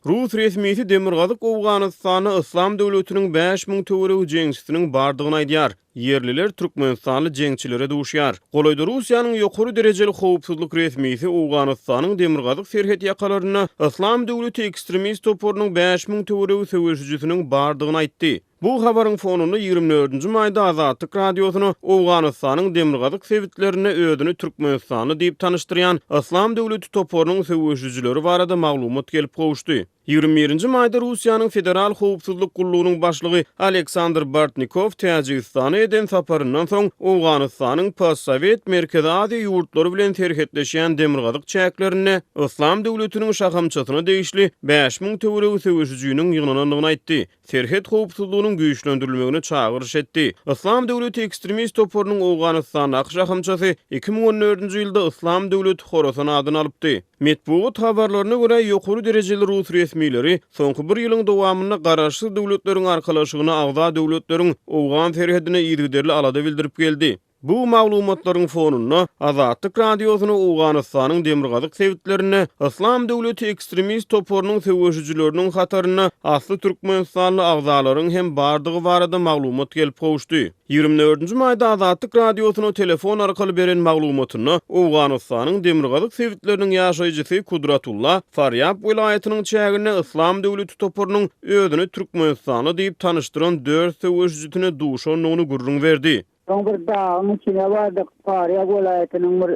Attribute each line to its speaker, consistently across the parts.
Speaker 1: Rus resmisi demirgazyk Owganystanda Yslam döwletiniň 5000 töweregi jeňçisiniň bardygyny aýdýar. Ýerliler türkmenistanly jeňçilere duşýar. Golaýda Russiýanyň ýokary derejeli howpsuzlyk resmisi Owganystanyň demirgazyk serhet ýakalarynda Yslam döwleti ekstremist toparynyň 5000 töweregi söweşijisiniň bardygyny aýtdy. Bu habaryň fonunda ýigrimi dördünji maýda Azatlyk Radiosyna Owganystanyň demirgazyk sebitlerinde özüni türkmenistanly diýip tanyşdyrýan Yslam döwleti toparynyň söweşijileri barada maglumat gelip gowuşdy. Ýigrimi birinji maýda Russiýanyň Federal howpsuzlyk gullugynyň başlygy Aleksandr Bortnikow Täjigistana eden saparyndan soň Owganystanyň postsowet Merkezi Aziýa ýurtlary bilen serhetleşýän demirgazyk çäklerinde Yslam döwletiniň şahamçasyna degişli 5000 töweregi söweşijiniň ýygnanandygyny aýtdy. serhet howpsuzlygynyň güýçlendirilmegine çagyryş etdi. Yslam döwleti ekstremist toparynyň Owganystandaky şahamçasy 2014-nji ýylda Yslam döwleti Horasan adyny alypdy. Metbugat habarlaryna görä, ýokary derejeli rus resmileri soňky bir ýylyň dowamynda Garaşsyz Döwletleriň Arkalaşygyna agza döwletleriň owgan serhedine yzygiderli alada bildirip geldi. Bu maglumatlaryň fonunda, Azatlyk Radiosyna Owganystanyň demirgazyk sebitlerinde Yslam döwleti ekstremist toparynyň söweşijileriniň hatarynda asly türkmenistanly agzalaryň hem bardygy barada maglumat gelip gowuşdy. Ýigrimi dördünji maýda Azatlyk Radiosyna telefon arkaly beren maglumatynda Owganystanyň demirgazyk sebitleriniň ýaşaýjysy Kudratulla Farýab welaýatynyň çäginde Yslam döwleti toparynyň özüni türkmenistanly diýip tanyşdyran dört söweşijisine duşandygyny gürrüň berdi.
Speaker 2: Soň bir dagyň içine bardyk, Farýab welaýatynyň bir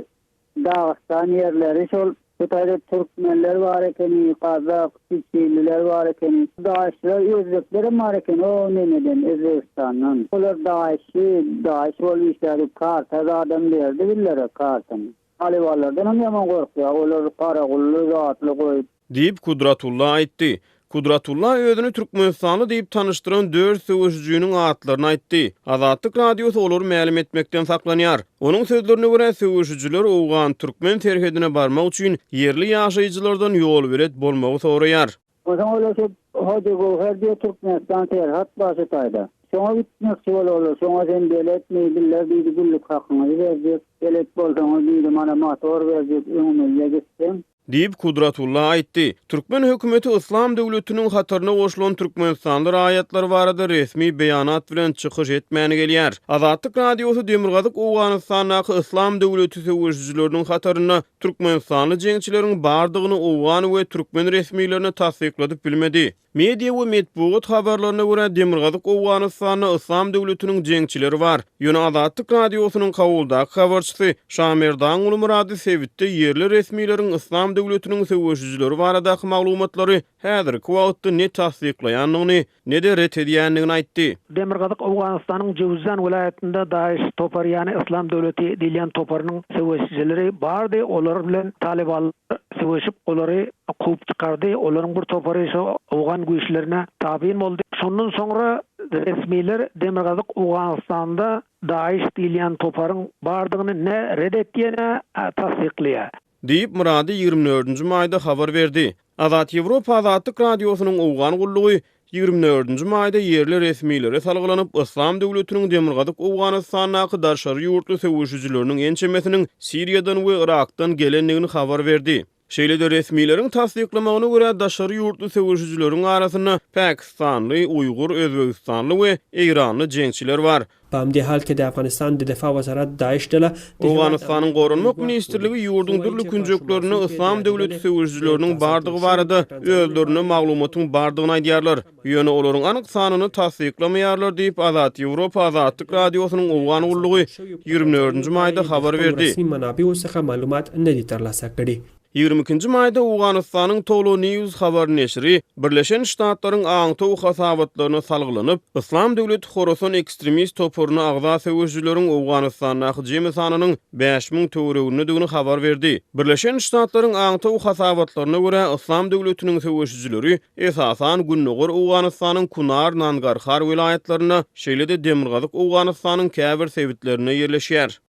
Speaker 2: Dagystan ýerleri şol. Bu taýda türkmenler bar ekeni, gazak, çiçililer bar ekeni. Daişçiler, özbeklerem bar ekeni, o nemeden, Özbegistandan. Olar daişçi, daiş bolup işlärdi, karta zadam berdi bizlere kartany. Talybanlardan hem ýaman gorkýar, olar garagully zatly goýup.
Speaker 1: Diýip, Kudratulla aýtdy. Kudratulla özüni türkmenistanly diýip tanyşdyran dört söweşijiniň atlaryny aýtdy. Azatlyk Radiosy olary mälim etmekden saklanýar. Onuň sözlerine görä, söweşijiler owgan-türkmen serhedine barmak üçin ýerli ýaşaýjylardan ýolbelet bolmagy soraýar.
Speaker 2: Onsoň olar şo Hojagöwher diýe Türkmenistan serhat bar şu taýda. Şoňa gitmekçi bolarlar. Şoňa sen beletmi, bizler diýdi günlük hakyňyzy berjek. Belet bolsaňyz diýdi mana motor berjek öňümizde gitseň.
Speaker 1: Diýip, Kudratulla aýtdy. Türkmen hökümeti Yslam döwletiniň hataryna goşulan türkmenistanly raýatlar barada resmi beýanat bilen çykyş etmän gelýär. Azatlyk Radiosy Demirgazyk Owganystandaky Yslam döwleti söweşijileriniň hatarynda türkmenistanly jeňçileriň bardygyny owgan we türkmen resmilerine tassykladyp bilmedi. Media we metbugat habarlaryna görä, Demirgazyk Owganystanda Yslam döwletiniň jeňçileri bar. Ýöne Azatlyk Radiosynyň Kabuldaky habarçysy Şamerdanguly Myrady sebitde ýerli resmileriň Yslam döwletiniň söweşijileri baradaky maglumatlary häzirki wagtda ne tassyklaýandygyny, ne-de ret edýändigini aýtdy.
Speaker 3: Demirgazyk Owganystanyň Jöwüzjan welaýatynda DAIŞ topary ýany Yslam döwleti diýilýän toparynyň söweşijileri bardy, olar bilen talybanlar söweşip olary kowup çykardy, olaryň bir topary şo owgan güýçlerine tabyn boldy. Şondan soňra resmiler Demirgazyk Owganystanda DAIŞ diýilýän toparyň bardygyny ne ret etýär, ne tassyklaýar.
Speaker 1: Diýip, Myrady ýigrimi dördünji maýda habar berdi. Azat Ýewropa Azatlyk Radiosynyň Owgan gullugy ýigrimi dördünji maýda ýerli resmilere salgylanyp, Yslam döwletiniň Demirgazyk Owganystandaky daşary ýurtly söweşijileriniň ençemesiniň Siriýadan we Yrakdan gelendigini habar berdi. Şeýle-de resmileriň tassyklamagyna görä, daşary ýurtly söweşijileriň arasynda pakistanly, uýgur, özbegistanly we eýranly jeňçiler bar.
Speaker 4: په همدې حال کې د افغانستان د دفاع وزارت داعش ډله د هېواد
Speaker 1: Owganystanyň
Speaker 4: امنیت ته
Speaker 1: Goranmak
Speaker 4: ګواښ بولي
Speaker 1: ministrligi
Speaker 4: خو
Speaker 1: ýurduň
Speaker 4: وايي
Speaker 1: dürli
Speaker 4: چې په
Speaker 1: künjeklerinde
Speaker 4: شماسو کې د
Speaker 1: Yslam
Speaker 4: یادې
Speaker 1: döwleti
Speaker 4: ډلې د
Speaker 1: söweşijileriniň
Speaker 4: تازه
Speaker 1: bardygy
Speaker 4: جوړ شویو
Speaker 1: barada
Speaker 4: پټنځایونو په
Speaker 1: özlerinde
Speaker 4: اړه
Speaker 1: maglumatyň bardygyny aýdýarlar. Ýöne olaryň anyk sanyny tassyklamaýarlar diýip, Azat Ýewropa Azatlyk Radiosynyň
Speaker 4: د
Speaker 1: Owgan
Speaker 4: تازه
Speaker 1: gullugy
Speaker 4: جوړ شویو
Speaker 1: ýigrimi
Speaker 4: پټنځایونو
Speaker 1: dördünji
Speaker 4: په اړه
Speaker 1: maýda
Speaker 4: یې د
Speaker 1: habar
Speaker 4: خپلو
Speaker 1: berdi.
Speaker 4: رسمي منابعو څخه معلومات نه دي ترلاسه کړي.
Speaker 1: Ýigrimi ikinji maýda Owganystanyň Tolo News habar neşiri Birleşen Ştatlaryň aňtaw hasabatlaryna salgylanyp, Yslam döwleti Horasan ekstremist toparyna agza söweşijileriň Owganystandaky jemi sanynyň 5000 töweregindedigini habar berdi. Birleşen Ştatlaryň aňtaw hasabatlaryna görä, Yslam döwletiniň söweşijileri esasan gündogar Owganystanyň Kunar, Nangarhar welaýatlarynda, şeýle-de demirgazyk Owganystanyň käbir sebitlerinde ýerleşýär.